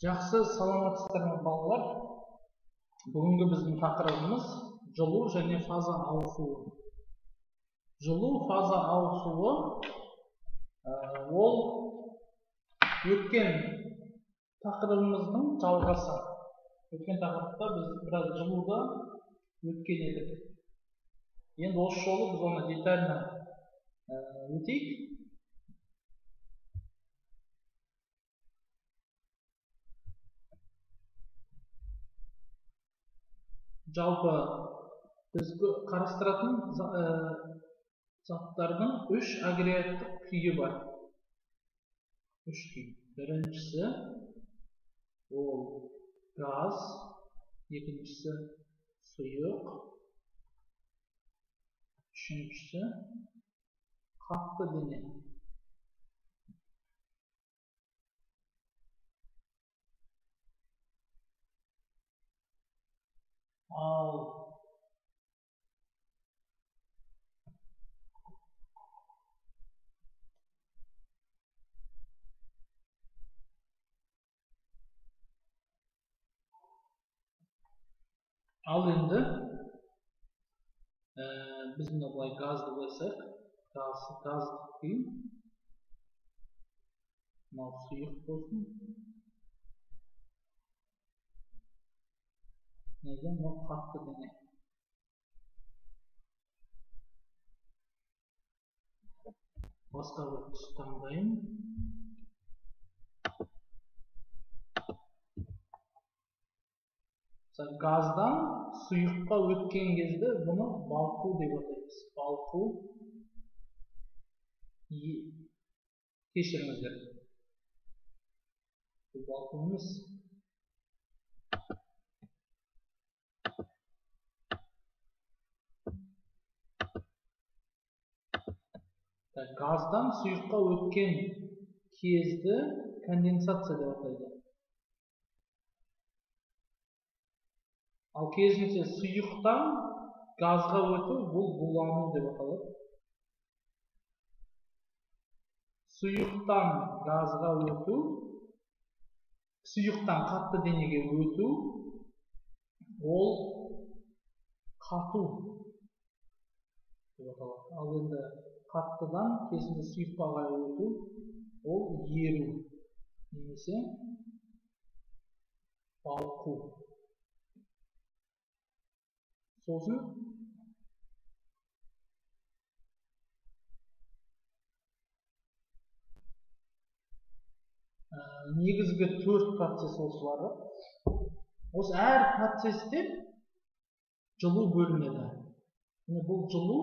Жақсы, саламатсыздар ма, балалар? Бүгінгі біздің тақырыбымыз жылу және фаза ауысуы. Жылу фаза ауысуы ол өткен тақырыбымыздың жалғасы. Өткен тақырыпта біз біраз жылуды өткен едік. Енді осы жолы біз оны детально өтейік. Жалпы біз қарастыратын заттардың үш агрегаттық күйі бар. Үш күй. Біріншісі ол газ, екіншісі сұйық, үшіншісі қатты дене. Ал енді біз мына былай газды қойсақ, газдық күй, мынау сұйық болсын. Неден мынау қатты дене. Басқа бір түс таңдайын. Газдан сұйыққа өткен кезде бұны балқу деп атаймыз. Балқу, кешіріңіздер, бұл балқу емес. Газдан сұйыққа өткен кезді конденсация деп атайды. Ал керісінше сұйықтан газға өту бұл булану деп аталады. Сұйықтан газға өту, сұйықтан қатты денеге өту ол қату деп аталады. Ал енді қаттыдан керісінше сұйыққа қарай өту ол еру немесе балқу. Сосын негізгі төрт процесс осылары. Осы әр процесте жылу бөлінеді. Міне бұл жылу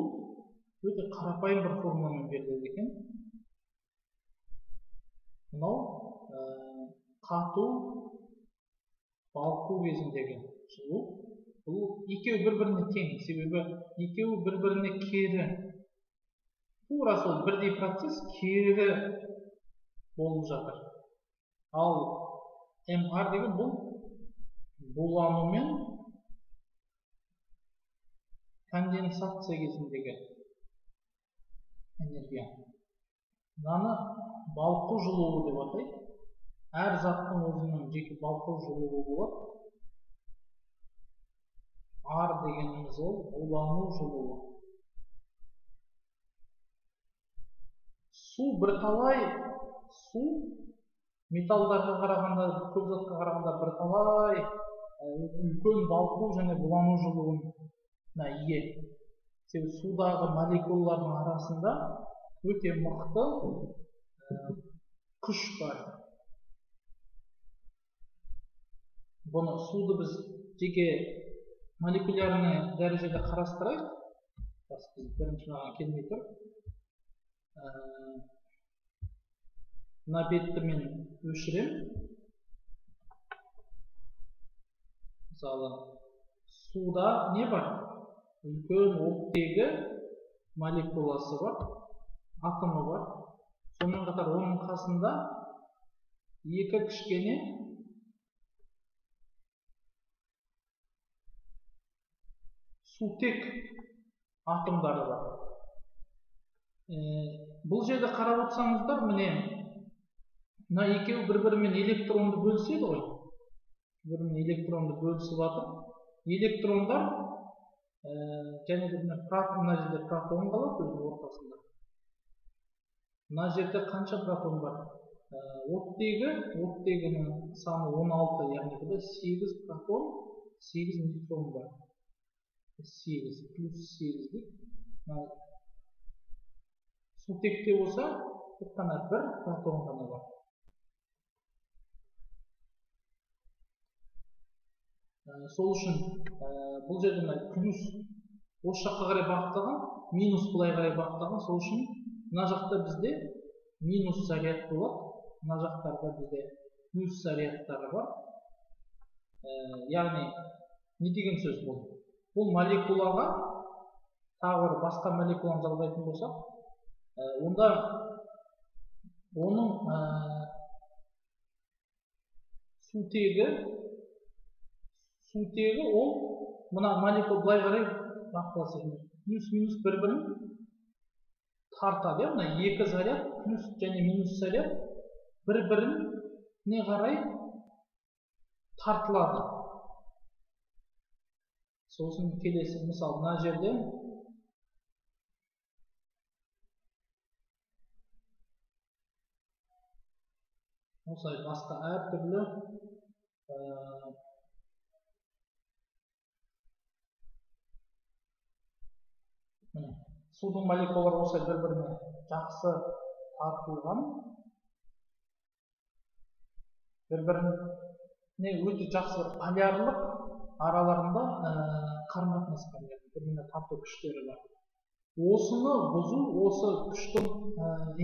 өте қарапайым бір формуламен беріледі екен. Мынау қату, балқу кезіндегі жылу. Бұл екеуі бір-біріне тең, себебі екеуі бір-біріне кері. Тура сол бірдей процесс кері болып жатыр. Ал МР деген бұл булану мен конденсация кезіндегі энергия. Мынаны балқу жылуы деп атайды. Әр заттың өзінің жеке балқу жылуы болады. R дегеніміз ол булану жылуы. Су бірталай, су металдарға қарағанда, көп затқа қарағанда бірталай үлкен балқу және булану жылуына ие. Себебі судағы молекулалардың арасында өте мықты күш бар. Бұны суды біз жеке молекулярный дәрежеде қарастырайық. Біз бірінші маған келмей тұр. Мына бетті мен өшірем. Мысалы, суда не бар? Үлкен оттегі молекуласы бар, атомы бар. Сонымен қатар оның қасында екі кішкене сутек атомдары бар. Бұл жерде қарап отырсаңыздар, міне Мына екеуі бір-бірімен электронды бөліседі ғой. Бір-бірімен электронды бөлісіп жатыр. Электрондар және де мына жерде протон қалады өзінің ортасында. Мына жерде қанша протон бар? Оттегінің саны 16, яғни бұда 8 протон, 8 нейтрон бар. 8 плюс 8 дейік. Сутекте болса, тек қана 1 протон ғана бар. Сол үшін бұл жерде мына плюс осы жаққа қарай бағытталған, минус былай қарай бағытталған. Сол үшін мына жақта бізде минус заряд болады, мына жақтарда бізде плюс зарядтары бар. Яғни не деген сөз бұл? Бұл молекулаға тағы бір басқа молекуланы жалғайтын болсақ, онда оның сутегі ол мына молекула былай қарай бағытталса, плюс минус бір-бірін тартады. Мына екі заряд, плюс және минус заряд бір-біріне қарай тартылады. Сосын келесі мысал, мына жерде осылай басқа әртүрлі міне судың молекулалары осылай бір-біріне жақсы тартылған, бір-біріне өте жақсы бір полярлық араларында қарым-қатынас бар, яғни бір-біріне тарту күштері бар. Осыны бұзу, осы күштің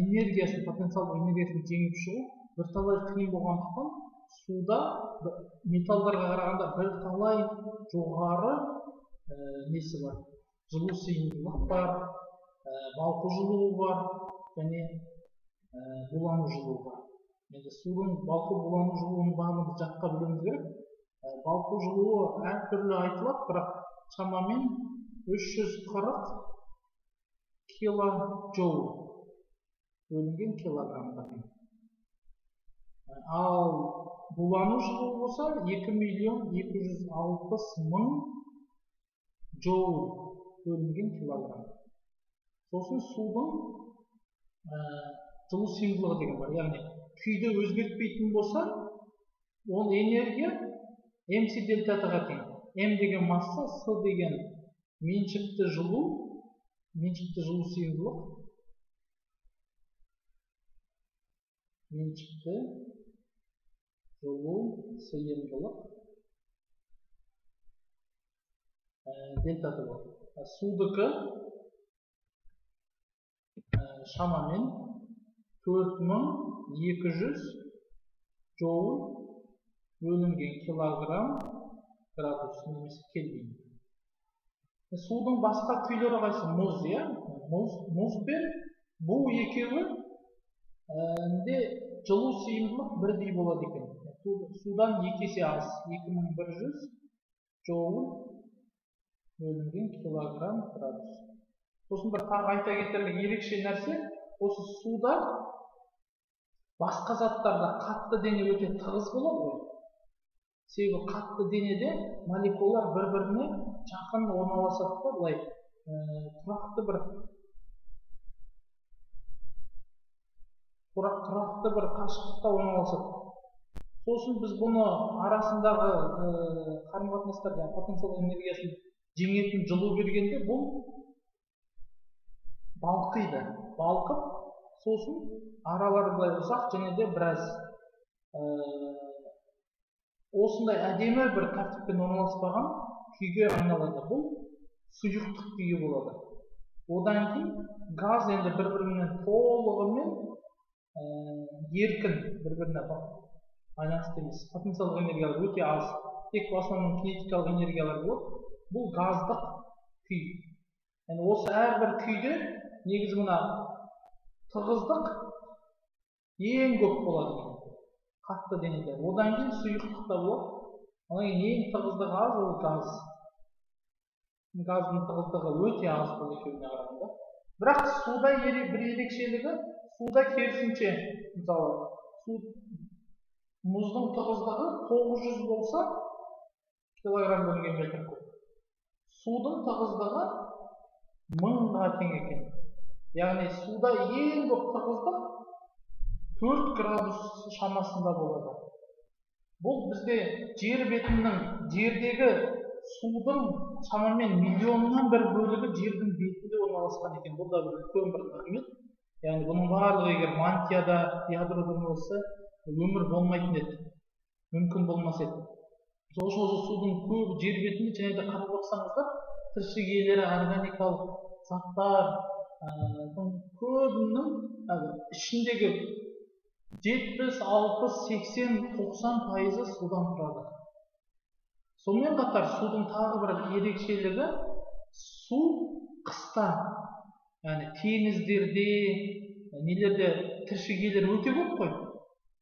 энергиясын, потенциалдық энергиясын жеңіп шығу бірталай қиын болғандықтан суда металдарға қарағанда бірталай жоғары несі бар, жылу сыйымдылық бар, балқу жылуы бар және булану жылуы бар. Енді судың балқу, булану жылуының барлығын жатқа білуіміз керек. Балқу жылуы әртүрлі айтылады, бірақ шамамен 340 килоджоул бөлінген килограммға тең. Ал булану жылуы болса 2 260 000 джоул бөлінген килограмм. Сосын судың жылу сыйымдылығы деген бар, яғни күйді өзгертпейтін болса, ол энергия МС дельта Т-ға тең. М деген масса, С деген меншікті жылу, меншікті жылу сыйымдылық, меншікті жылу сыйымдылық дельта Т болады. Судікі шамамен 4200 джоул бөлінген килограмм градус немесе кельвин. Судың басқа күйлері қайсы? Мұз, иә? Мұз бен бу екеуі жылу сыйымдылық бірдей болады екен. Судан екі есе аз, 2100 джоул бөлінген килограмм градус. Сосын бір тағы айта кетерлік ерекше нәрсе, осы суда басқа заттарда қатты дене өте тығыз болады ғой. Себебі қатты денеде молекулалар бір-біріне жақын орналасады да, былай тұрақты бір қашықтықта орналасады. Сосын біз бұны арасындағы қарым-қатынастар, жаңағы потенциал энергиясын жеңетін жылу бергенде бұл балқиды. Балқып, сосын аралары былай ұзақ және де біраз осындай әдемі бір тәртіппен орналаспаған күйге айналады. Бұл сұйықтық күйі болады. Одан кейін газ енді бір-бірімен толығымен еркін, бір-біріне байланысты емес. Потенциалдық энергиялар өте аз. Тек в основном кинетикалық энергиялар болады. Бұл газдық күй. Яғни осы әрбір күйде негізі мына тығыздық ең көп болады қатты денеде. Одан кейін сұйықтық та болады. Одан кейін ең тығыздығы аз ол газ. Газдың тығыздығы өте аз бұл екеуіне қарағанда. Бірақ суда бір ерекшелігі, суда керісінше, мысалы, Су мұздың тығыздығы 900 болса, килограмм бөлінген метр куб. Судың тығыздығы 1000-ға тең екен. Яғни суда ең көп тығыздық 4 градус шамасында болады. Бұл бізде жер бетінің, жердегі судың шамамен миллионнан бір бөлігі жердің бетінде орналасқан екен. Бұл да бір үлкен бір нығмет. Яғни бұның барлығы егер мантияда, ядрода орналасса, өмір болмайтын еді, мүмкін болмас еді. Сол үшін осы судың көбі жер бетінде, және де қарап отырсаңыздар, тіршілік иелері, органикалық заттар көбінің ішіндегі 70, 60, 80, 90% судан тұрады. Сонымен қатар судың тағы бір ерекшелігі, су қыста, яғни теңіздерде, нелерде тіршілік иелері өте көп қой.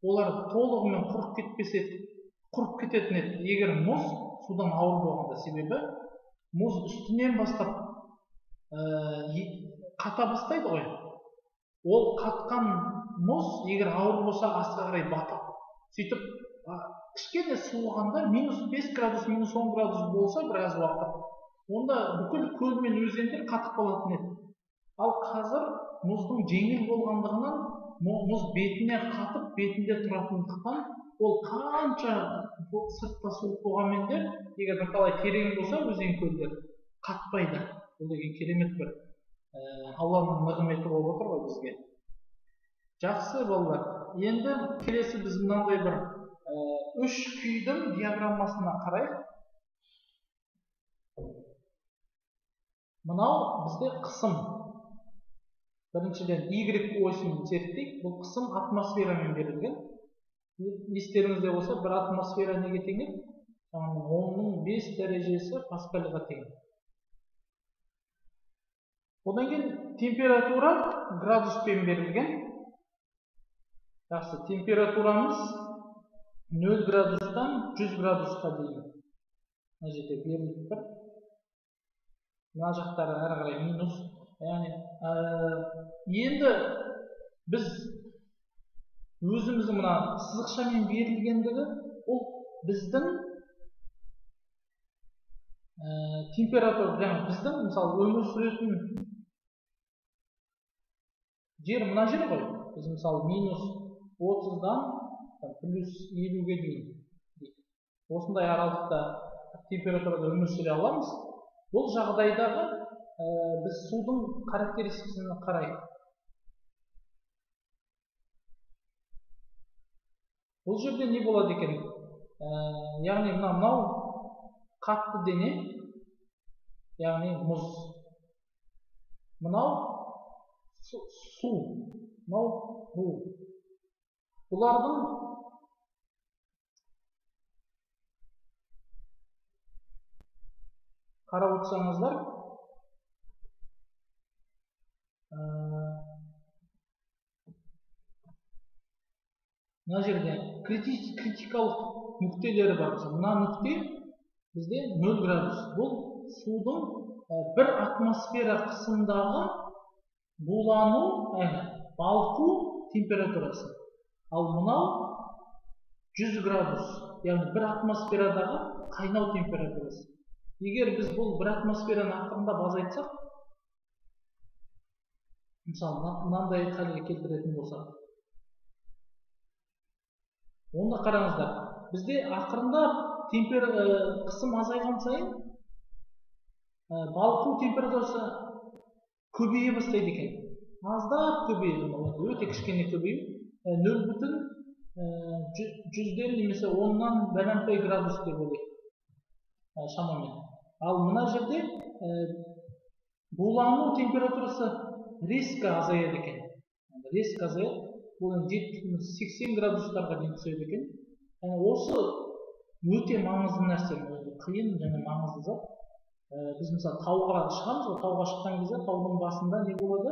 Олар толығымен құрып кетпесе, құрып кететін еді, егер мұз судан ауыр болғанда. Себебі мұз үстінен бастап қата бастайды ғой. Ол қатқан мұз егер ауыр болса, астқа қарай батып, сөйтіп кішкене суығанда -5 градус, -10 градус болса біраз уақыт, онда бүкіл көл мен өзендер қатып қалатын еді. Ал қазір мұздың жеңіл болғандығынан, мұз бетіне қатып, бетінде тұратындықтан, ол қанша сыртта суық болғанмен де, егер бірталай терең болса өзен көлдер қатпайды. Бұл деген керемет бір Алланың нығметі болып отыр ғой бізге. Жақсы балалар, енді келесі біз мынандай бір үш күйдің диаграммасына қарайық. Мынау бізде қысым. Біріншіден Y осін зерттейік. Бұл қысым атмосферамен берілген. Естеріңізде болса, бір атмосфера неге тең еді? Шамамен 10-ның 5 дәрежесі паскальға тең. Одан кейін температура градуспен берілген. Жақсы, температурамыз 0 градустан 100 градусқа дейін. Мына жерде беріліп тұр. Мына жақтары әрі қарай минус. Яғни, енді біз өзіміздің мына сызықшамен берілгендігі, ол біздің температура, яғни біздің мысалы өмір сүретін жер мына жер ғой. Біз мысалы -30-дан +50-ге дейін дейік. Осындай аралықта температурада өмір сүре аламыз. Бұл жағдайдағы біз судың характеристикасына қарайық. Бұл жерде не болады екен? Яғни мынау қатты дене, яғни мұз. Мынау су, мынау бу. Бұлардың қарап отырсаңыздар, мына жерде критикалық нүктелері бар. Мына нүкте бізде 0 градус. Бұл судың бір атмосфера қысымдағы булану, яғни балқу температурасы. Ал мынау 100 градус, яғни бір атмосферадағы қайнау температурасы. Егер біз бұл бір атмосфераны ақырындап азайтсақ, мысалы мынандай халге келтіретін болсақ, онда қараңыздар, бізде ақырындап қысым азайған сайын балқу температурасы көбейе бастайды екен. Аздап көбейеді, өте кішкене көбею, 0,1 немесе 10-нан бәленбай градус деп ойлайық шамамен. Ал мына жерде булану температурасы резко азаяды екен. Резко азаяды. Бұл енді 70-80 градустарға дейін түседі екен. Яғни осы өте маңызды нәрсе, қиын және маңызды зат. Біз мысалы тауға шығамыз ғой, тауға шыққан кезде таудың басында не болады?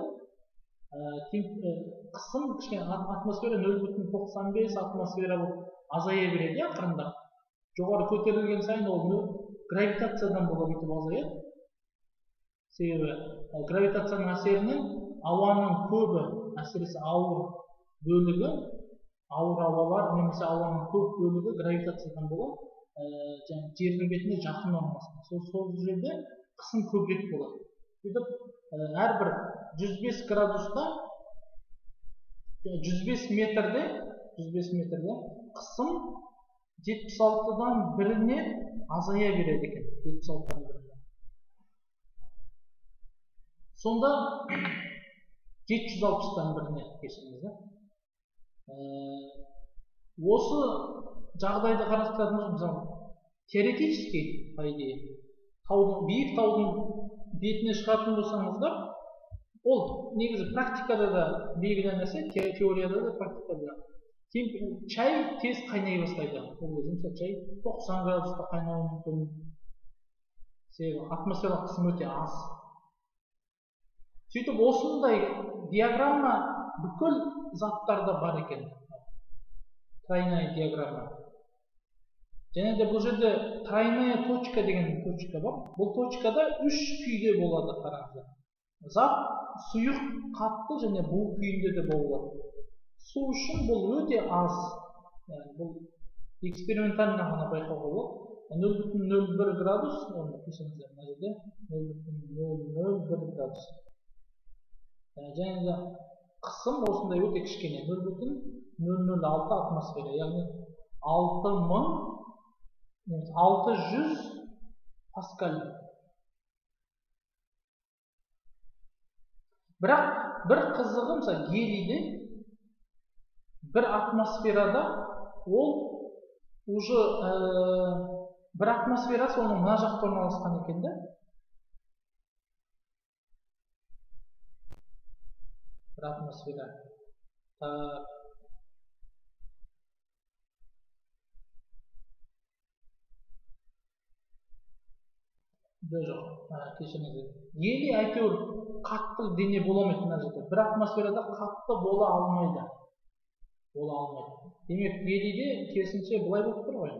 Қысым кішкене атмосфера 0,95 атмосфера болып азая береді ақырындап. Жоғары көтерілген сайын ол гравитациядан бола бүйтіп азаяды. Себебі гравитацияның әсерінен ауаның көбі, әсіресе ауыр бөлігі Ауыр ауалар немесе ауаның көп бөлігі гравитациядан болады, және жердің бетіне жақын орналасқан. Сол жерде қысым көбірек болады. Сөйтіп, әрбір 105 градуста 105 метрде қысым 76-дан біріне азая береді екен. 76-дан біріне. Сонда 760-тан біріне, кешіріңіз, осы жағдайды қарастыратын болсақ, мысалы, теоретически, по идее, биік таудың бетіне шығатын болсаңыздар, ол негізі практикада да белгілі нәрсе, теорияда да, практикада да. Чай тез қайнай бастайды. Ол кезде, мысалы, чай 90 градуста қайнауы мүмкін. Себебі атмосфералық қысым өте аз. Сөйтіп, осындай диаграмма бүкіл заттарда бар екен. Тройная диаграмма. Және де бұл жерде тройная точка деген точка бар. Бұл точкада үш күйде болады, қараңыздар. Зат сұйық, қатты және бу күйінде де болады. Су үшін бұл өте аз. Яғни бұл экспериментально ғана байқауға болады. 0,01 градус, оны кешіріңіздер, мына жерде 0,001 градус. Және де қысым осындай өте кішкене, 0,006 атмосфера, яғни 6600 паскаль. Бірақ бір қызығы, мысалы, гелийде бір атмосферада ол уже бір атмосферасы оның мына жақта орналасқан екен да. Бір атмосфера. Жоқ, кешіріңіздер. Гелий әйтеуір қатты дене бола алмайды мына жерде. Бір атмосферада қатты бола алмайды. Бола алмайды. Демек, гелийде керісінше былай болып тұр ғой.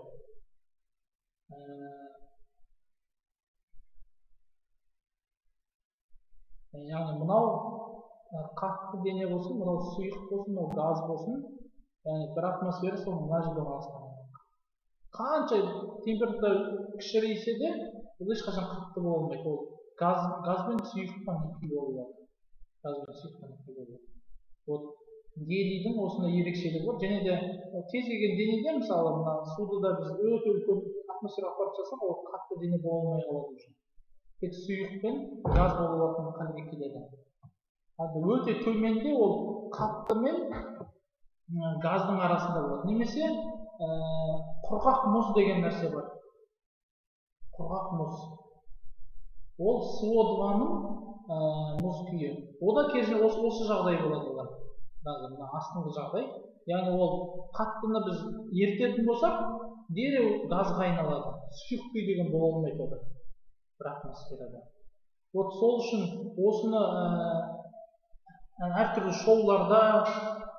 Яғни мынау қатты дене болсын, мынау сұйық болсын, мынау газ болсын, яғни бір атмосфера сол мына жерде орналасқан. Қанша температура кішірейсе де, ол ешқашан қатты бола алмайды. Ол газ бен сұйық қана күй бола алады. Газ бен сұйық қана күй бола алады. Вот гелийдің осындай ерекшелігі бар. Және де кез келген денеде, мысалы, мына суды да біз өте үлкен атмосфераға апарып тастасақ, ол қатты дене бола алмай қалады уже. Тек сұйық пен газ бола алатын халге келеді. Ал өте төменде ол қатты мен газдың арасында болады. Немесе құрғақ мұз деген нәрсе бар. Құрғақ мұз. Ол СО2-ның мұз күйі. Ода керісінше осы жағдай болады ода. Мына астыңғы жағдай. Яғни ол қаттыны біз ерітетін болсақ, дереу газға айналады. Сұйық күй деген бола алмайды ода. Бір атмосферада. Вот сол үшін осыны әртүрлі шоуларда,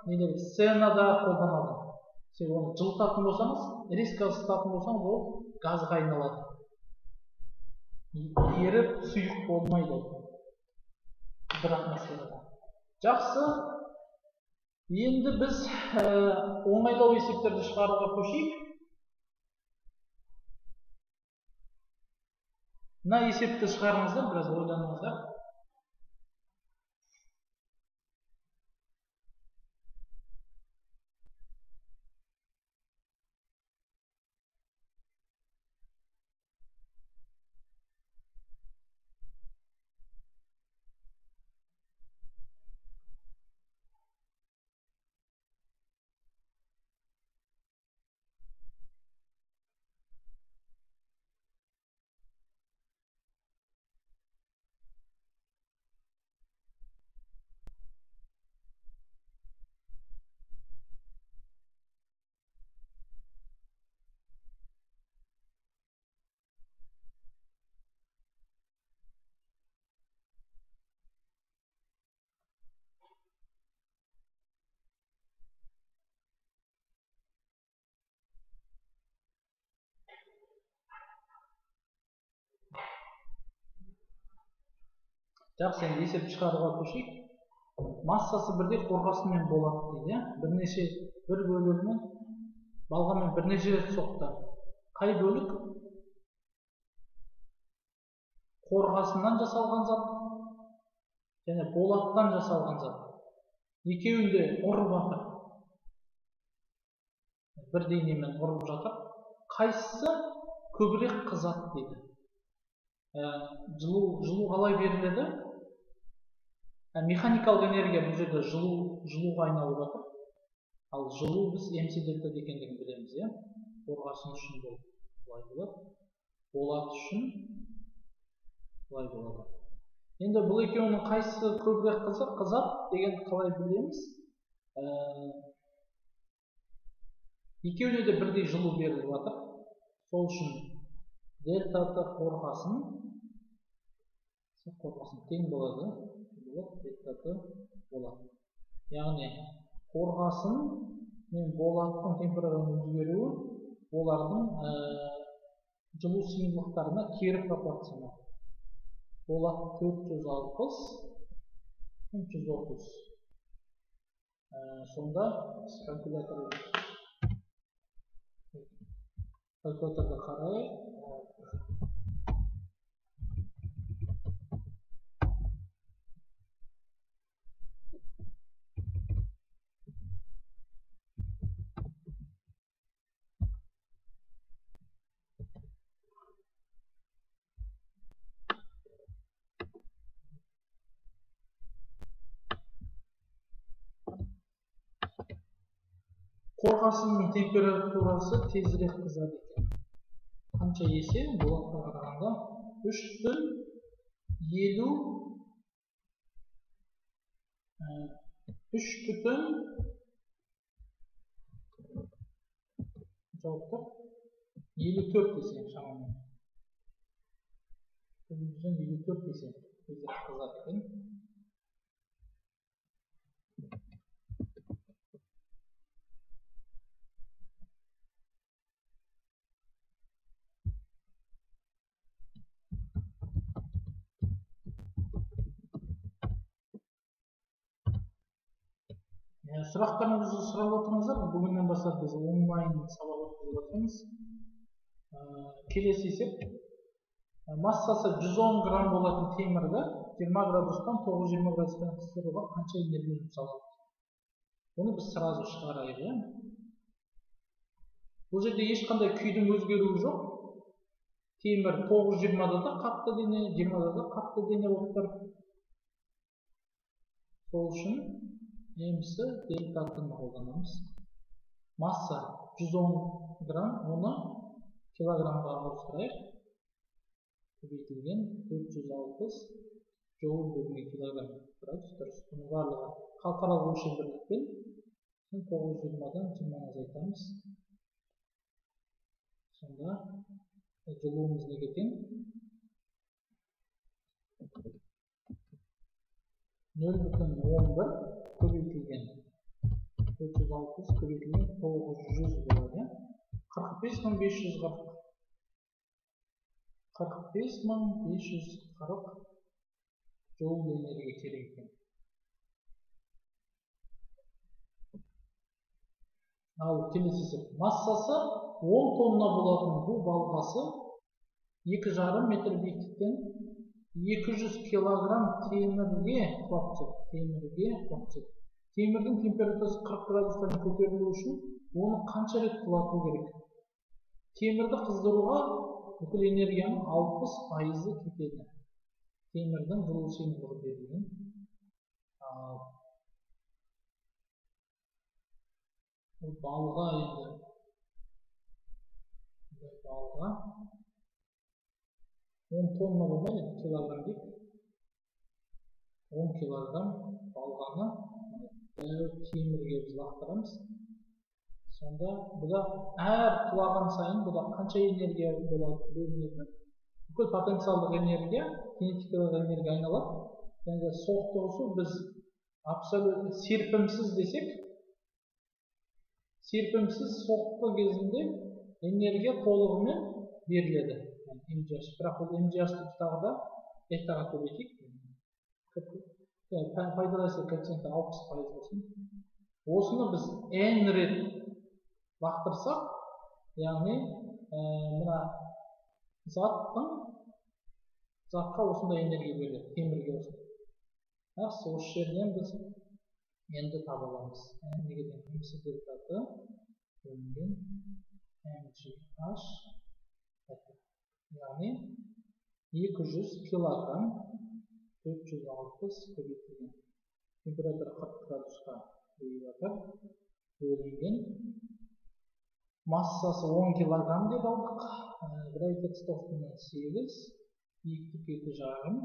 нелер, сценада қолданады. Себебі оны жылытатын болсаңыз, резко ысытатын болсаңыз, ол газға айналады. Еріп сұйық болмайды ол бір атмосферада. Жақсы. Енді біз оңайлау есептерді шығаруға көшейік. Мына есепті шығарыңыздар, біраз ойланыңыздар. Жақсы, енді есеп шығаруға көшейік. Массасы бірдей қорғасынмен болады дейді. Бір бөлігімен балғамен бірнеше рет соқты. Қай бөлік? Қорғасыннан жасалған зат және болаттан жасалған зат. Екеуін де ұрып жатыр. Бір денемен ұрып жатыр. Қайсысы көбірек қызады дейді. Жылу қалай беріледі? Механикалық энергия бұл жерде жылуға айналып жатыр. Ал жылу біз МС дельта екендігін білеміз, иә? Қорғасын үшін бұл былай болады. Болат үшін былай болады. Енді бұл екеуінің қайсысы көбірек қызады деген қалай білеміз? Екеуіне де бірдей жылу беріліп жатыр. Сол үшін дельта Т қорғасын тең болады. Дельта Т болады. Яғни қорғасын мен болаттың температурасының өзгеруі олардың жылу сыйымдылықтарына кері пропорционал. Болат 460, 330. Сонда калькуляторды қарай. Қорғасынның температурасы тезірек қызады екен. Қанша есе? Болатқа қарағанда 3,54 есе шамамен. 3,54 есе тезірек қызады екен. Сұрақтарыңызды сұрап отырыңыздар. Бүгіннен бастап біз онлайн сабақ өткізіп жатырмыз. Келесі есеп. Массасы 110 грамм болатын темірді 20 градустан 920 градусқа қыздыруға қанша энергия жұмсалады? Бұны біз сразу шығарайық. Бұл жерде ешқандай күйдің өзгеруі жоқ. Темір 920-да да қатты дене, 20-да да қатты дене болып тұр. Сол үшін МС дельта Т-ны қолданамыз. Масса 110 грамм, оны килограммға ауыстырайық. Көбейтілген 460 жоул бөлінген килограмм градус дұрыс. Бұның барлығы халықаралық өлшем бірлікпен 920-дан 20-ны азайтамыз. Сонда жылуымыз неге тең? 0,11 көбейтілген 460 көбейтілген 900 болады. 45540. 45540 жоул энергия керек екен. Ал келесі есеп. Массасы 10 тонна болатын бу балғасы 2,5 метр биіктіктен 200 килограмм темірге құлап түседі. Темірдің температурасы 40 градусқа көтерілу үшін оны қанша рет құлату керек? Темірді қыздыруға бүкіл энергияның 60% кетеді. Темірдің жылу сыйымдылығы берілген. Бұл балға енді. Балға 10 тонна болмайды, килограмм дейік. 10 килограмм балғаны темірге біз лақтырамыз. Сонда бұда әр құлаған сайын бұда қанша энергия болады бөлінеді? Бүкіл потенциалдық энергия кинетикалық энергия айналады. Және соқтығысу біз абсолют серпімсіз десек, серпімсіз соққы кезінде энергия толығымен беріледі. МГH. Бірақ бұл МГH тағы да гектарға көбейтейік. Пайдалы әсер коэффициенті 60% болсын. Осыны біз n рет лақтырсақ, яғни мына затқа осындай энергия беріледі, темірге осындай. Жақсы, осы жерден біз енді таба аламыз. N неге тең? Mc дельта Т бөлінген mgh, яғни 200 килограмм 460 көбейтілген температура 40 градусқа көбейіп жатыр, бөлінген массасы 10 килограмм деп алдық, гравитация 9,8, биіктік 2,5,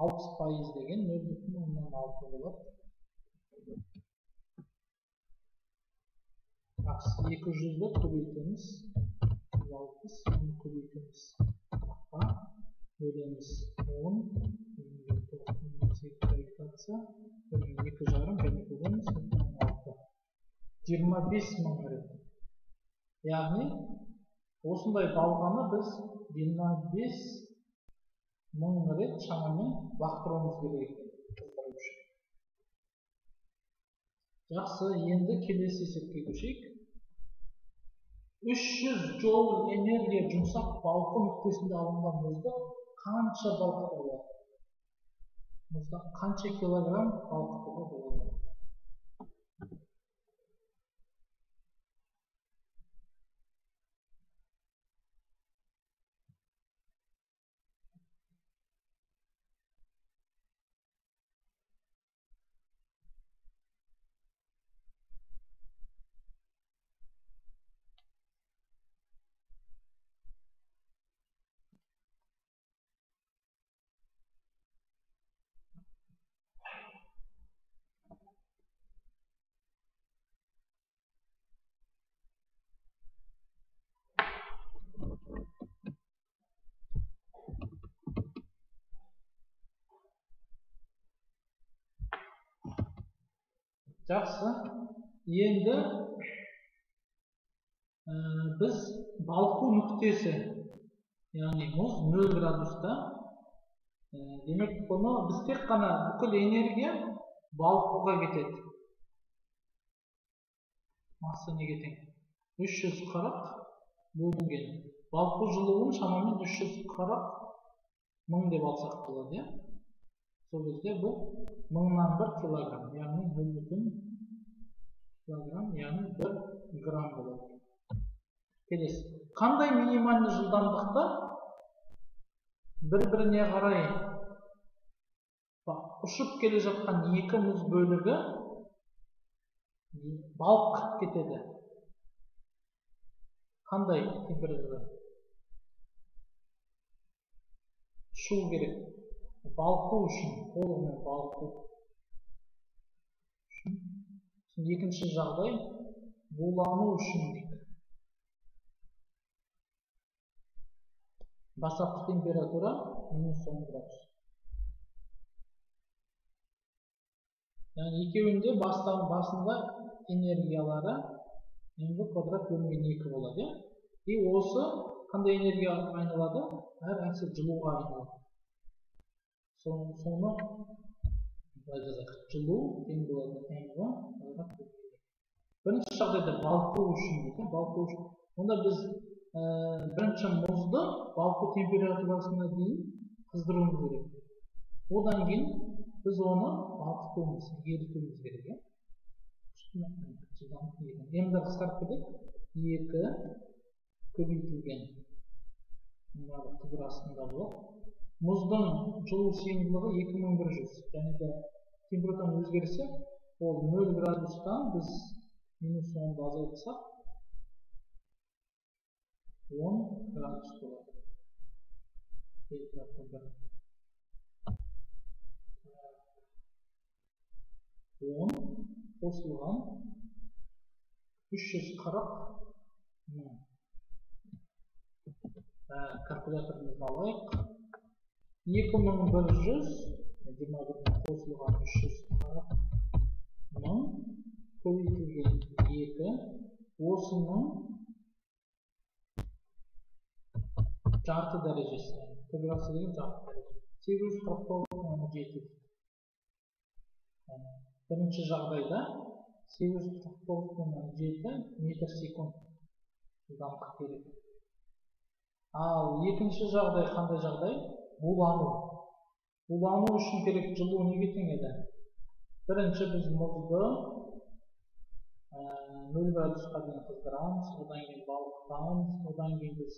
60% деген 0,6 болады. Жақсы, 200-ді көбейтеміз, 160, оны көбейтеміз, 40-қа бөлеміз 10, бөлінген 9,8 гравитация, бөлінген 2,5 және бөлеміз 0,6. 25 мың рет. Яғни, осындай балғаны біз 25 мың рет шамамен лақтыруымыз керек екен қыздыру үшін. Жақсы, енді келесі есепке көшейік. 300 джоуль энергия жұмсақ балқу нүктесінде алынған мұзды қанша балқытуға болады? Мұзда қанша килограмм балқытуға болады? Жақсы, енді біз балқу нүктесі, яғни мұз 0 градуста, демек бұны біз тек қана бүкіл энергия балқуға кетеді. Масса неге тең? 340 бөлінген. Балқу жылуын шамамен 340 мың деп алсақ болады, иә? Сол кезде бұл 1001 килограмм, яғни 0,1 килограмм, яғни 1 грамм болады. Келесі, қандай минимальды жылдамдықта бір-біріне қарай ұшып келе жатқан екі мұз бөлігі балқып кетеді? Қандай температурада ұшу керек? Балқу үшін, толығымен балқу үшін. Екінші жағдай, булану үшін дейік. Бастапқы температура -10 градус. Яғни екеуінде басында энергиялары mv квадрат бөлінген 2 болады. И осы қандай энергия айналады? Әр нәрсе жылуға айналады. Соны былай жазайық. Жылу тең болады mv квадрат бөлінген 2. Бірінші жағдайда балқу үшін дейді, балқу үшін. Онда біз бірінші мұзды балқу температурасына дейін қыздыруымыз керек. Одан кейін біз оны балқытуымыз, ерітуіміз керек. М-ді қысқарып кетеді. 2 көбейтілген барлық түбір астында болады. Мұздың жылу сыйымдылығы 2100, және де температураның өзгерісі ол 0 градустан біз -10-ды азайтсақ 10 градус болады. Дельта Т 1. 10 қосылған 340 мың. Калькуляторымызды алайық. 2100 21 қосылған 340 мың көбейтілген 2, осының жарты дәрежесі, түбір асты деген жарты дәреже, 849,7. Бірінші жағдайда 849,7 метр секунд жылдамдық керек. Ал екінші жағдай қандай жағдай? Булану. Булану үшін керек жылу неге тең еді? Бірінші біз мұзды 0 градусқа дейін қыздырамыз, одан кейін балқытамыз, одан кейін біз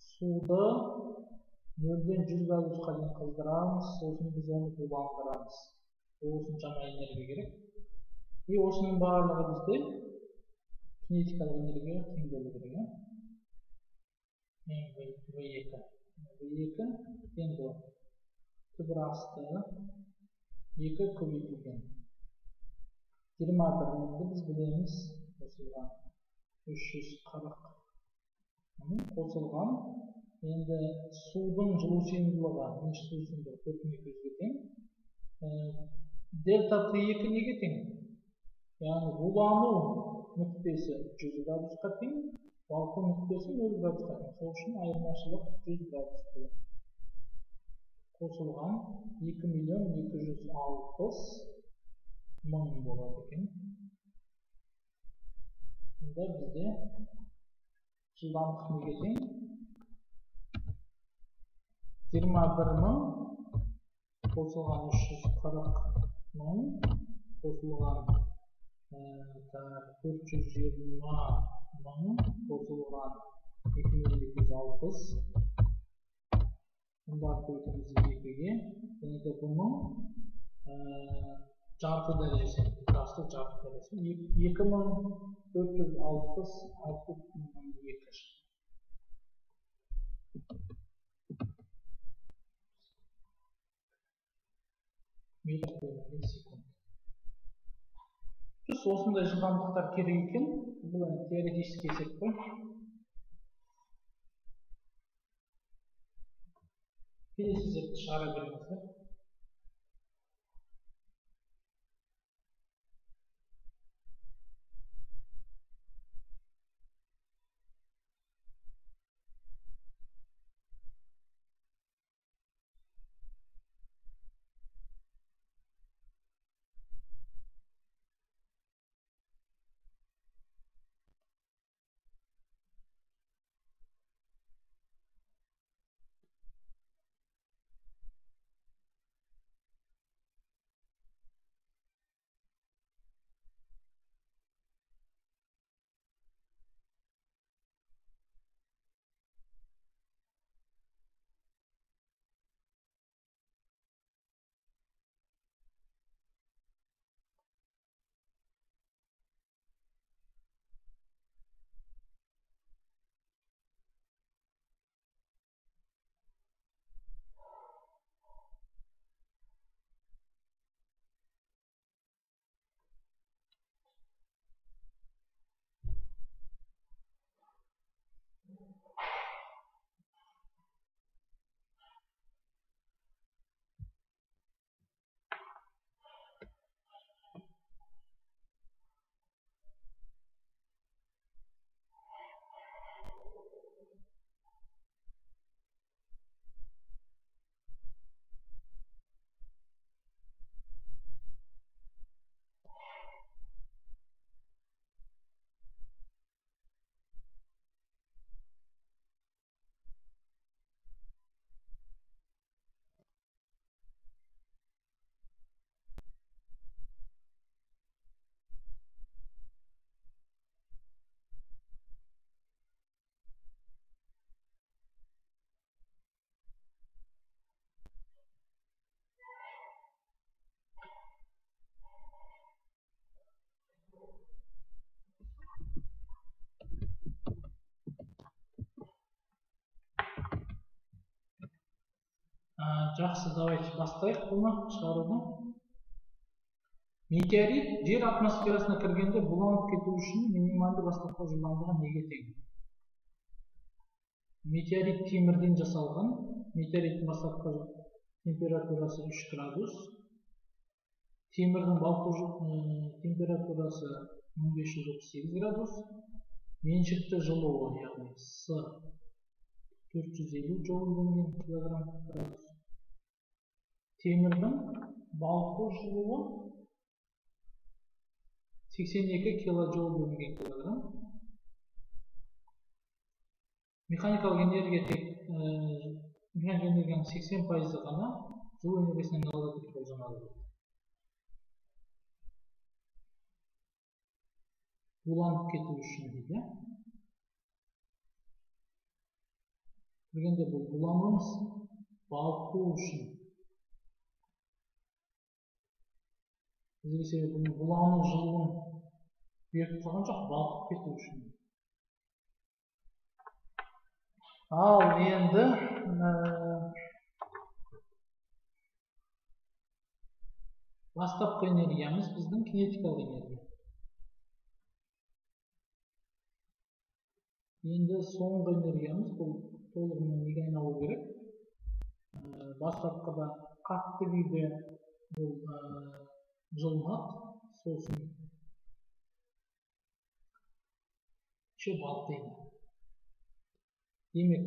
суды 0-ден 100 градусқа дейін қыздырамыз, сосын біз оны буландырамыз. Осыншама энергия керек. И осының барлығы бізде кинетикалық энергияға тең болу керек. V2. V2 тең болады. Түбір асты 2 көбейтілген. 21 мыңды біз білеміз, қосылған 340 мың қосылған. Енді судың жылу сыйымдылығы, меншікті су сыйымдылығы 4200-ге тең. Дельта Т2 неге тең? Яғни булану нүктесі 100 градусқа тең, балқу нүктесі 0 градусқа тең. Сол үшін айырмашылық 100 градус болады. Қосылған 2 260 000 болады екен. Онда бізде жылдамдық неге тең? 21 мың қосылған 340 мың қосылған 420 мың қосылған 2260. Бұны көбейтеміз 2-ге, және де бұның жарты дәрежесі, асты жарты дәрежесі 2466,2. Метр бөлінген секунд. Осындай жылдамдықтар керек екен. Бұл енді теоретический есеп қой. Келесі есепті шығара беріңіздер. Жақсы, давайте бастайық бұны шығаруды. Метеорит жер атмосферасына кіргенде буланып кету үшін минималды бастапқы жылдамдығы неге тең? Метеорит темірден жасалған. Метеориттің бастапқы температурасы 3 градус. Темірдің балқу температурасы 1538 градус. Меншікті жылуы, яғни С 450 джоуль бөлінген килограмм градус. Темірдің балқу жылуы 82 килоджоул бөлінген килограмм. Механикалық энергия тек механикалық энергияның 80% ғана жылу энергиясынан алады деп болжанады. Буланып кету үшін дейді. Дегенде бұл булану емес, балқу үшін. Бізге себебі бұның булану жылуын беріп тұрған жоқ, балқып кету үшін. Ал енді бастапқы энергиямыз біздің кинетикалық энергия. Енді соңғы энергиямыз бұл толығымен неге айналу керек? Бастапқыда қатты күйде бұл жылынады, сосын еще балқиды. Демек,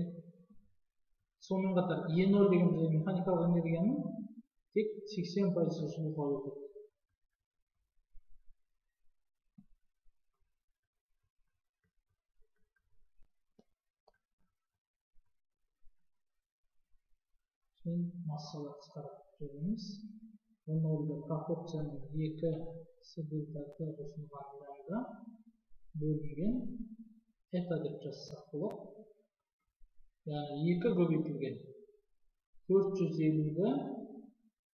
сонымен қатар Е0 деген бізде механикалық энергияның тек 80% жылуға өтеді. Массалар қысқарып жібереміз. О0-ды пропорцияның 2 С дельта Т қосылған лямбда бөлінген эта деп жазсақ болады. Яғни 2 көбейтілген 450-ді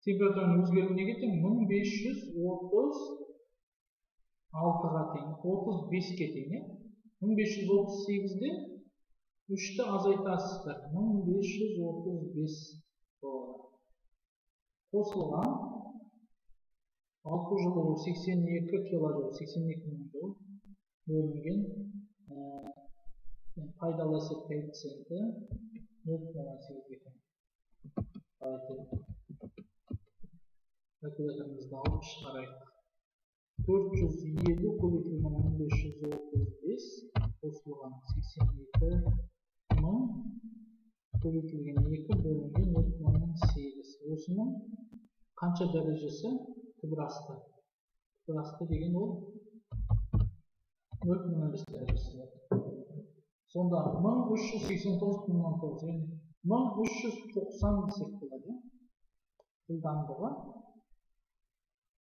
температураның өзгеруі неге тең? 1536-ға тең, 35-ке тең. 1538-ден 3-ті азайтасыздар, 1535 болады. Қосылған балқу жылуы 82 килоджоул, 82 мың джоул бөлінген пайдалы әсер коэффициенті 0,8-ге тең. Калькуляторымызды алып шығарайық. 450 көбейтілген 1535 қосылған 82 мың көбейтілген 2 бөлінген 0,8. Осының қанша дәрежесі түбір асты? Түбір асты деген ол 0,5 дәрежесі болады. Сонда 1389,9, яғни 1390 десек болады. Жылдамдығы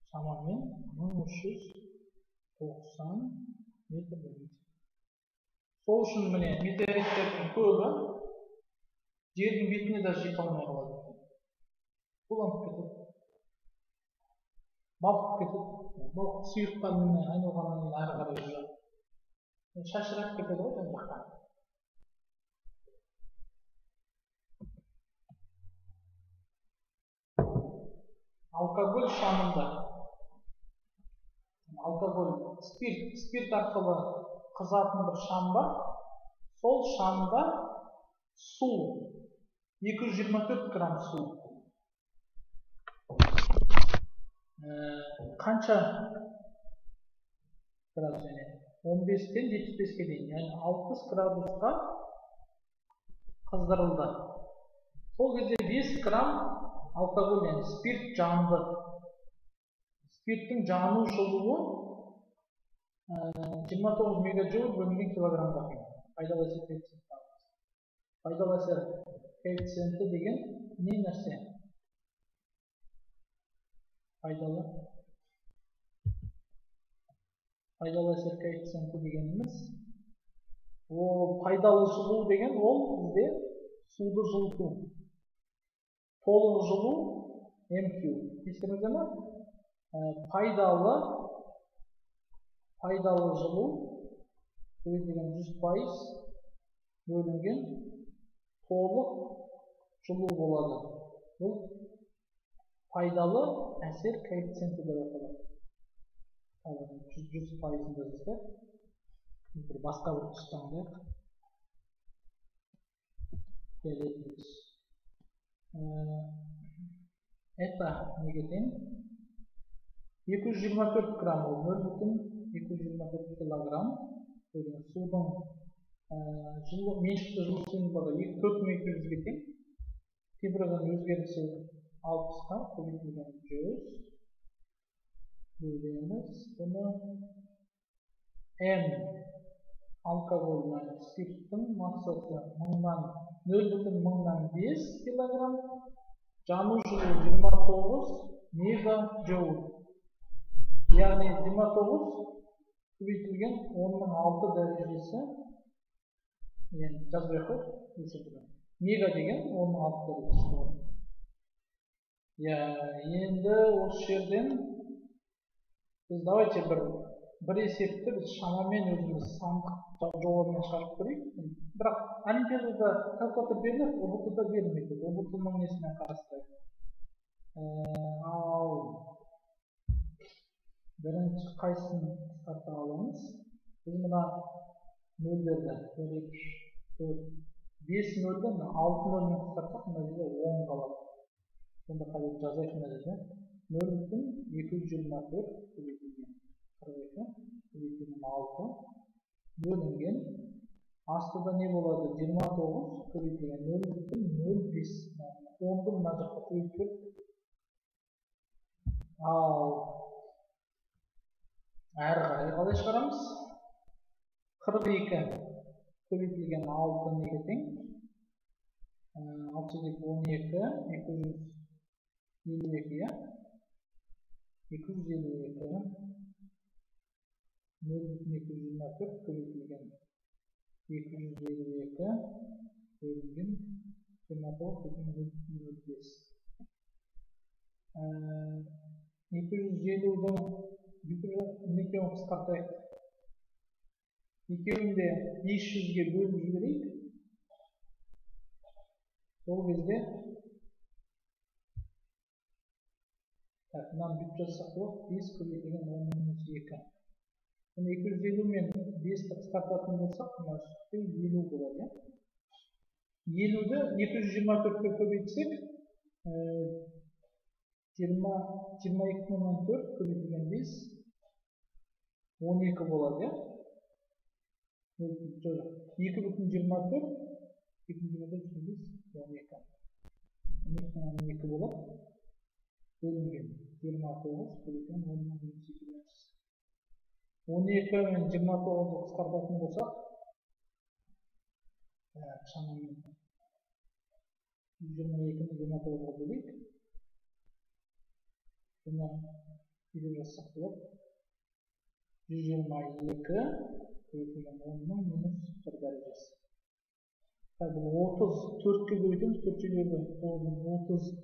шамамен 1390 метр бөлінген секунд. Сол үшін міне метеориттердің көбі жердің бетіне даже жете алмай қалады. Буланып кетеді, балқып кетеді. Балқып сұйыққа айналғаннан кейін әрі қарай жүреді. Шашырап кетеді ғой жан жаққа. Алкоголь шамында, алкоголь спирт арқылы қызатын бір шам бар. Сол шамда су 224 грамм су қанша градус, яғни 15-тен 75-ке дейін, яғни 60 градусқа қыздырылды. Сол кезде 5 грамм алкоголь, яғни спирт жанды. Спирттің жану жылуы 29 мегаджоул бөлінген килограммға тең. Пайдалы әсер коэффициенті. Пайдалы әсер коэффициенті деген не нәрсе? Пайдалы әсер коэффициенті дегеніміз, ол пайдалы жылу деген ол бізде суды жылыту. Толық жылу MQ. Естеріңізде ме? Пайдалы жылу көбейтілген 100% бөлінген толық жылу болады. Бұл пайдалы әсер коэффициенті деп аталады. 100%-ын жазсақ, бір басқа бір түс таңдайық. Фиолетовый түс. Это неге тең? 224 грамм, ол 0,224 килограмм. Судың меншікті жылу сыйымдылығы 4200-ге тең. Температураның өзгерісі 60-қа көбейтілген 100 бөлеміз. Бұны М алкоголь спирттің массасы 0,5 килограмм, жану жылуы 29 мегаджоуль. Яғни 29 көбейтілген 10-ның 6 дәрежесі, енді жазбай ақ қояйық, мега деген 10-ның 6 дәрежесі болады. Енді осы жерден біз давайте бір есепті біз шамамен өзіміз сандық жобамен шығарып көрейік. Бірақ олимпиадада калькулятор беріледі, ҰБТ-да берілмейді. ҰБТ-ның несімен қарастырайық. Ал бірінші қайсысын қысқарта аламыз? Біз мына нөлдерді 1, 2, 3, 4, 5 нөлді мына 6 нөлмен қысқартсақ, мына жерде 10 қалады. Сонда қазір жазайық мына жерде 0,224 көбейтілген 42 көбейтілген 6 бөлінген астыда не болады? 29 көбейтілген 0,05. 10-ды мына жақта көбейтіп, ал әрі қарай қалай шығарамыз? 42 көбейтілген 6 неге тең? 6 2 12, 252, иә? 252 0,224 көбейтілген 252 бөлінген 29,05. 250-дің екеуін қысқартайық. Екеуін де 500-ге бөліп жіберейік. Сол кезде так, мынаны бүйтіп жазсақ болады, 5 көбейтілген 10-2. Бұны 250 мен 5-ті қысқартатын болсақ, мына үстте 50 болады, иә? 50-ді 224-ке көбейтсек, 22,4 көбейтілген 5, 12 болады, иә? 2,24, 2,24, 5, 12. 12,2 болады. Бөлінген 29 көбейтілген 10-2. 12 мен 29-ды қысқартатын болсақ, шамамен 122-ні 29-ға бөлейік. Бұны бүйтіп жазсақ болады. 122 көбейтілген 10-ның -1 дәрежесі. Бұл 34-ке көбейтеміз, 4 2 9, 36.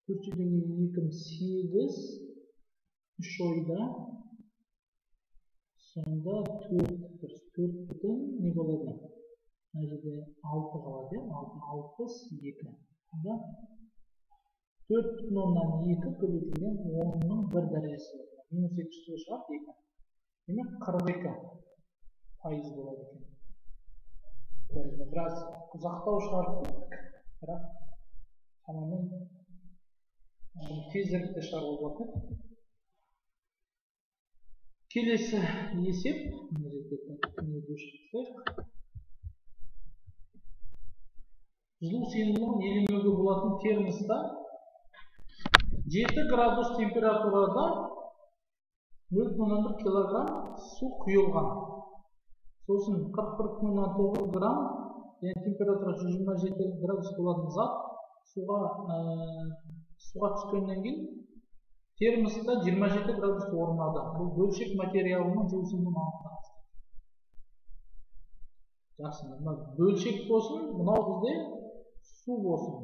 4 2 8, 3 ойда, сонда 4, дұрыс, 4 бүтін не болады? Мына жерде 6 қалады, 6, 62. Сонда 4,2 көбейтілген 10-ның 1 дәрежесі болады. Минус 2 үстіге шығады, 2. Демек 42% болады екен. Біраз ұзақтау шығарып кеттік, бірақ шамамен тезірек те шығаруға болады. Келесі есеп, мына жерде өшіріп тастайық. Жылу сыйымдылығын елемеуге болатын термоста 7 градус температурада 0,1 килограмм су құйылған. Сосын 41,9 грамм, яғни температура 127 градус болатын зат суға түскеннен кейін термоста 27 градус орнады. Бұл бөлшек материалының жылу сыйымдылығын анықтаңыз. Жақсы, мына бөлшек болсын, мынау бізде су болсын.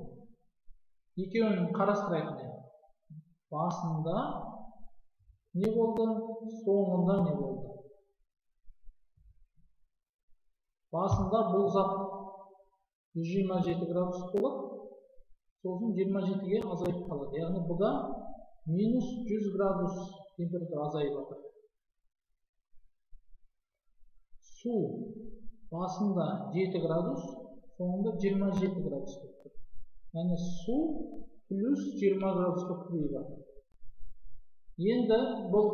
Екеуін қарастырайық. Басында не болды, соңында не болды? Басында бұл зат 127 градус болып, сосын 27-ге азайып қалады. Яғни бұда минус 100 градус температура азайып жатыр. Су басында 7 градус, соңында 27 градус болып тұр. Яғни су плюс 20 градусқа көбейіп жатыр. Енді бұл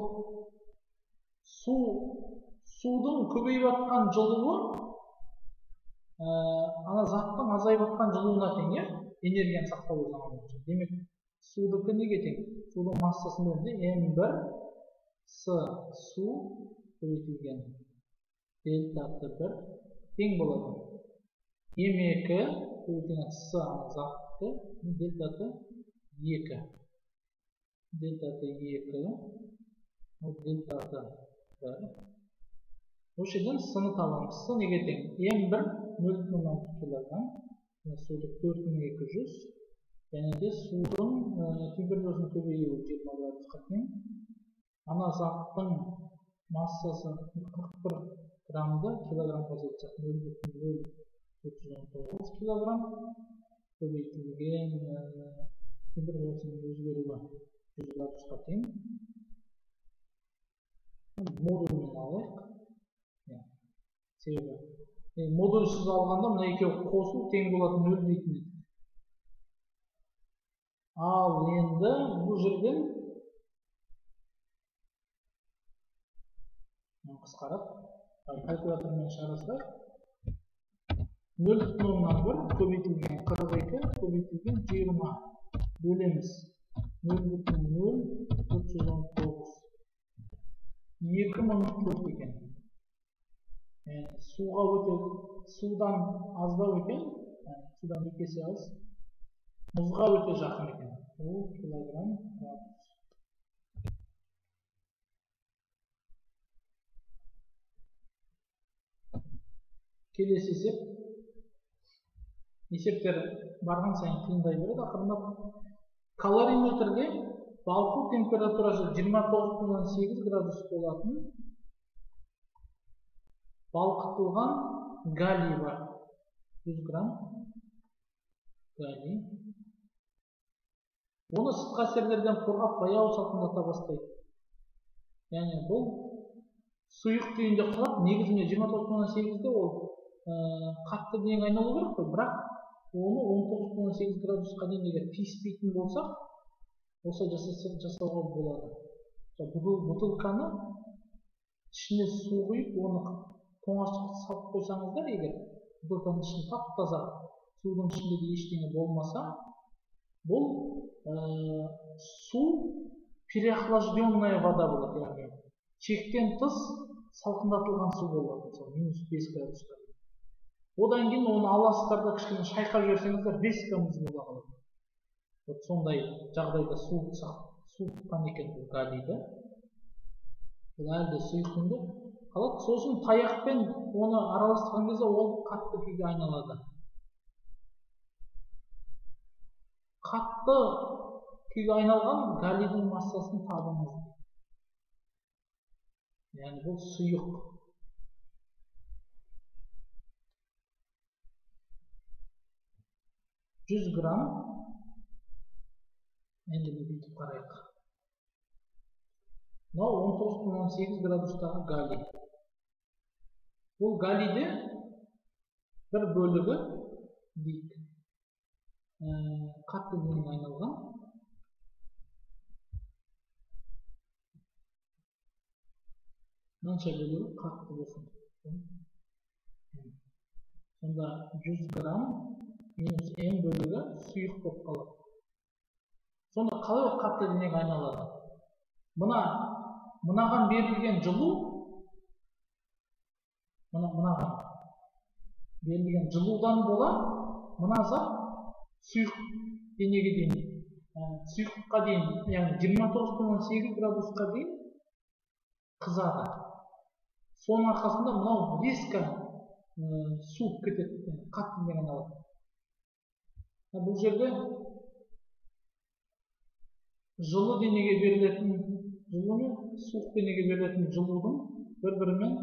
судың көбейіп жатқан жылуы ана заттың азайып жатқан жылуына тең, иә? Энергияны сақтау заңы бойынша. Демек, Судікі неге тең? Судың массасын білеміз, М1 С су көбейтілген дельта Т1 тең болады. М2 көбейтілген С заттікі дельта Т2. Дельта Т2, ол дельта Т1. Осы жерден С-ны табамыз. С неге тең? М1 0,6 килограмм, судық 4200, және де судың температурасының көбеюі 20 градусқа тең. Ана заттың массасы 41 граммды килограммға жетсек 0,0419 килограмм көбейтілген температурасының өзгеруі 100 градусқа тең. Модульмен алайық. Себебі модульсіз алғанда мына екеуі қосу тең болады 0 дейтін едік. Ал енді бұл жерден қысқарып калькулятормен шығарасыздар. 0,1 көбейтілген 42 көбейтілген 20 бөлеміз 0,0419. 2004 екен. Суға өте, судан аздау екен, судан екі есе аз, мұзға өте жақын екен. Ол килограмм градус. Келесі есеп. Есептер барған сайын қиындай береді ақырындап. Калориметрде балқу температурасы 29,8 градус болатын балқытылған галлий бар. 100 грамм галлий. Оны сыртқы әсерлерден қорғап баяу салқындата бастайды. Яғни бұл сұйық күйінде қалады. Негізінде 29,8-де ол қатты денеге айналу керек қой, бірақ оны 19,8 градусқа дейін егер тиіспейтін болсақ, осылай жасауға болады. Бутылканы ішіне су құйып, оны тоңазытқышқа салып қойсаңыздар, егер бутылканың ішін тап-таза, судың ішінде де ештеңе болмаса, бұл су переохлажденная вода болады, яғни шектен тыс салқындатылған су болады, мысалы -5 градусқа. Одан кейін оны аласыздар да кішкене шайқап жіберсеңіздер, резко мұз бола қалады. Вот сондай жағдайда суытқан екен бұл галлийді. Бұл әлі де сұйық күйінде қалады. Сосын таяқпен оны араластырған кезде ол қатты күйге айналады. Қатты күйге айналған галлийдің массасын табыңыз. Яғни бұл сұйық. 100 грамм. Енді бүйтіп қарайық. Мынау 19,8 градустағы галлий. Бұл галлийде бір бөлігі дейік, қатты денеге айналған. Мынанша бөлігі қатты болсын. Сонда 100 грамм минус М бөлігі сұйық болып қалады. Сонда қалай ол қатты денеге айналады? Мынаған берілген жылу, мынаған берілген жылудан бола мына зат сұйық денеге дейін, сұйыққа дейін, яғни 29,8 градусқа дейін қызады. Соның арқасында мынау резко суып кетеді, қатты денеге айналады. Бұл жерде жылы денеге берілетін жылу мен суық денеге берілетін жылудың бір-бірімен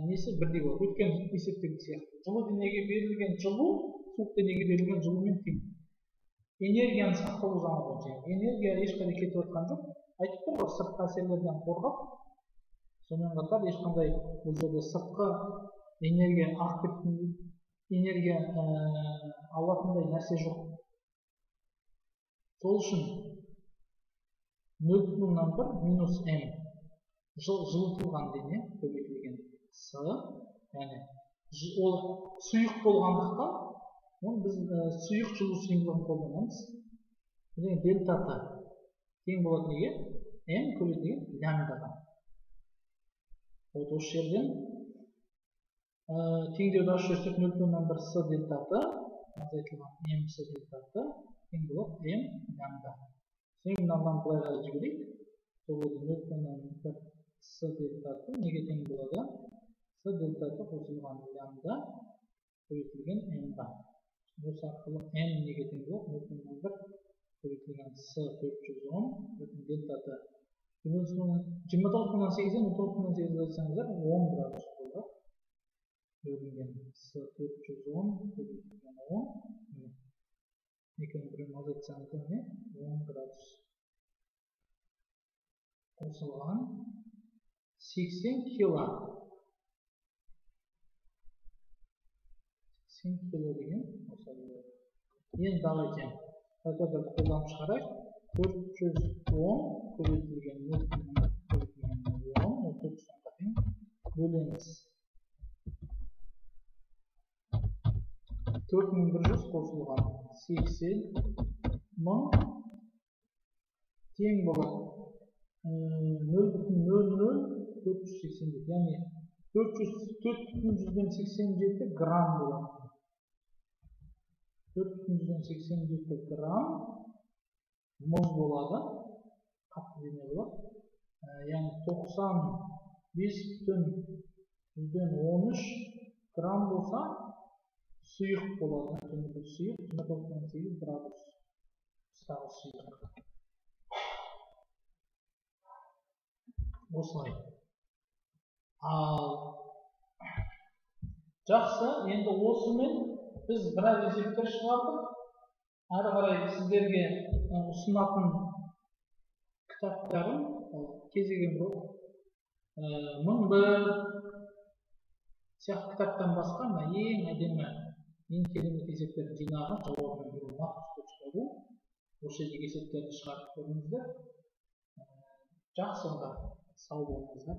несі бірдей болады. Өткен есептегі сияқты. Жылы денеге берілген жылу суық денеге берілген жылумен тең. Энергияны сақтау заңы бойынша. Энергия ешқайда кетіп жатқан жоқ. Айтып тұр ғой, сыртқы әсерлерден қорғап, сонымен қатар ешқандай бұл жерде сыртқы энергия ағып кететін, энергия алатындай нәрсе жоқ. Сол үшін 0,1 минус М жылытылған дене көбейтілген С, яғни ол сұйық болғандықтан, оны біз сұйық жылу сыйымдылығын қолданамыз. Және дельта Т тең болады неге? М көбейтілген лямбдаға. Вот осы жерден теңдеуді ашып жіберсек 0,1 С дельта Т азайтылған М С дельта Т тең болады М лямбда. Содан мынаны былай қарай жіберейік. Сол кезде 0,1 С дельта Т неге тең болады? С дельта Т қосылған лямбда көбейтілген М-ға. Осы арқылы М неге тең болады? 0,1 көбейтілген С 410 дельта Т 29,8-ден 19,8 азайтсаңыздар 10 градус болады. Бөлінген С 410 көбейтілген 10. Міне. Екеуін біреуін азайтсаңыздар міне 10 градус. Қосылған 80 кило. 80 кило деген осылай болады. Енді давайте калькуляторды қолданып шығарайық. 410 көбейтілген 0,1 көбейтілген 10, ол 410-ға тең бөлеміз. 4100 қосылған 80 мың тең болады 0,00487, яғни 4,87 грамм болады. 4,87 грамм мұз болады, қатты дене болады. Яғни 95,13 грамм болса сұйық болады. Және бұл сұйық 29,8 градус қыстағы сұйық. Осылай. Ал жақсы, енді осымен біз біраз есептер шығардық. Әрі қарай сіздерге ұсынатын кітаптарым ол кез келген бір 1001 сияқты кітаптан басқа мына ең әдемі, ең керемет есептердің жинағы жауабымен беру maths.ru. Осы жердегі есептерді шығарып көріңіздер. Жақсы, онда сау болыңыздар.